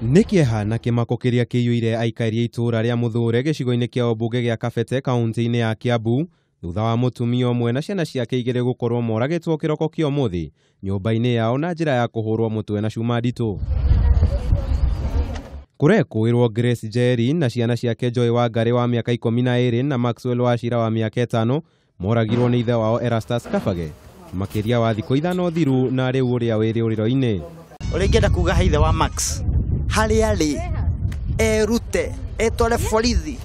Nĩ kĩeha na kĩmako kĩrĩa kĩiyũire aikari a itũũra rĩa Mũthũre gĩcigo-inĩ kĩa ũmbunge gĩa Kabete kaunti-inĩ ya Kiambu thutha wa mũtumia ũmwe na ciana ciake igĩrĩ gũkorwo moragĩtwo kĩroko kĩa ũmũthĩ nyũmba-inĩ yao na njĩra ya kũhũrwo mũtwe na cuma nditũ. Kũrekũĩrwo Grace Njeri na ciana ciake Joy Wangari wa mĩaka 12 na Maxwell Wachira wa mĩaka 5 moragirwo nĩ ithe wao Erastus Kabage makĩria wa thikũ 5 thiru na rĩu ũrĩa wĩ rĩũrĩro-inĩ. Ũrĩa ingĩenda kuga he ithe wa Max harĩa arĩ erute etware borithi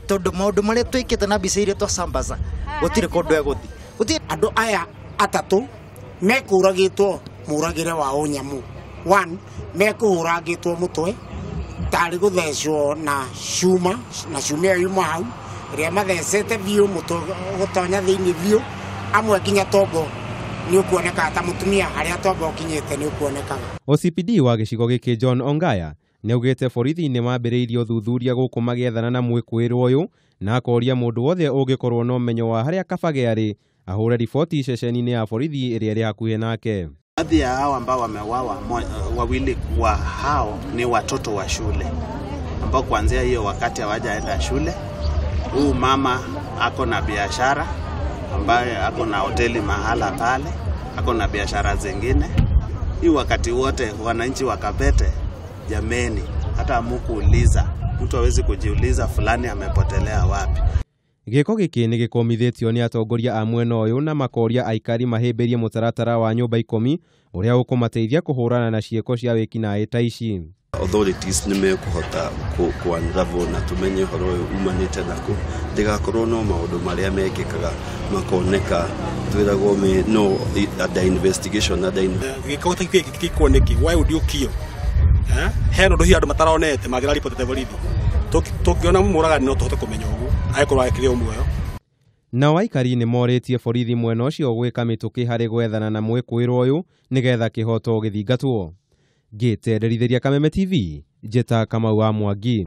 tondũ maũndũ marĩa twĩkĩte na mbica iria twasambaza gũtirĩ kũndũ egũthiĩ. Gũtirĩ. Andũ aya atatũ mekũragĩtwo mũragĩre wa ũnyamũ. One, mekũhũrangĩtwo mũtwe tarĩ gũthecwo na cuma, na cuma ĩyo yuma hau ĩrĩa mathecete biũ mũtwe gũtonya thĩinĩ biũ, amwe nginya tombo nĩ ũkuonekaga ta mũtumia harĩa tombo ũkinyĩte nĩ ũkuonekaga. OCPD wa gĩcigo gĩkĩ John Ongaya nĩaugĩte borithi nĩ mambĩrĩirie ũthuthuria gũkũ magĩethana na mwĩkũĩrwo ũyũ na akoria mũndũ wothe ũngĩkorwo na ũmenyo wa harĩa Kabage arĩ ahũre riboti ceceni-inĩ ya borithi ĩrĩa ĩrĩ hakuhĩ nake. Baadhi ya hao ambao wameuawa, wawili wa hao ni watoto wa shule ambao kuanzia hiyo wakati hawajaenda shule. Huyu mama ako na biashara ambaye ako na hoteli mahala pale, ako na biashara zingine. Hii wakati wote wananchi wa Kabete, jameni, hata hamukuuliza, mtu hawezi kujiuliza fulani amepotelea wapi. Gĩko gĩkĩ nĩ gĩkũmithĩtio nĩ atongoria a mwena ũyũ na makoria aikari mahĩmbĩrie mũtaratara wa nyũmba 10 ũrĩa ũkũmateithia kũhũrana na ciĩko cia wĩkinaĩ ta ici. Authorities nĩ mekũhota kũ-unravel na tũmenye ũhoro ũyũ umanĩte nakũ, ndĩgakorwo no maũndũ marĩa mekĩkaga makoneka twĩragwo me no under investigation, under Gĩko ta gĩkĩ gĩkwo nĩkĩ? Why would you kill? Hena ũndũ hihi andũ mataronete mangĩra ribotete borithi. Tũngĩona mũragani no tũhote kũmenya ũguo angĩkorwo akĩrĩ o muoyo. Nao aikari nĩ morĩtie borithi mwena ũcio gwĩka mĩtũkĩ harĩ gwethana na mwĩkũĩrwo ũyũ nĩgetha kĩhoto gĩthingatwo. Ngĩte nderithĩria Kameme TV, Njĩta Kamau wa Mwangi.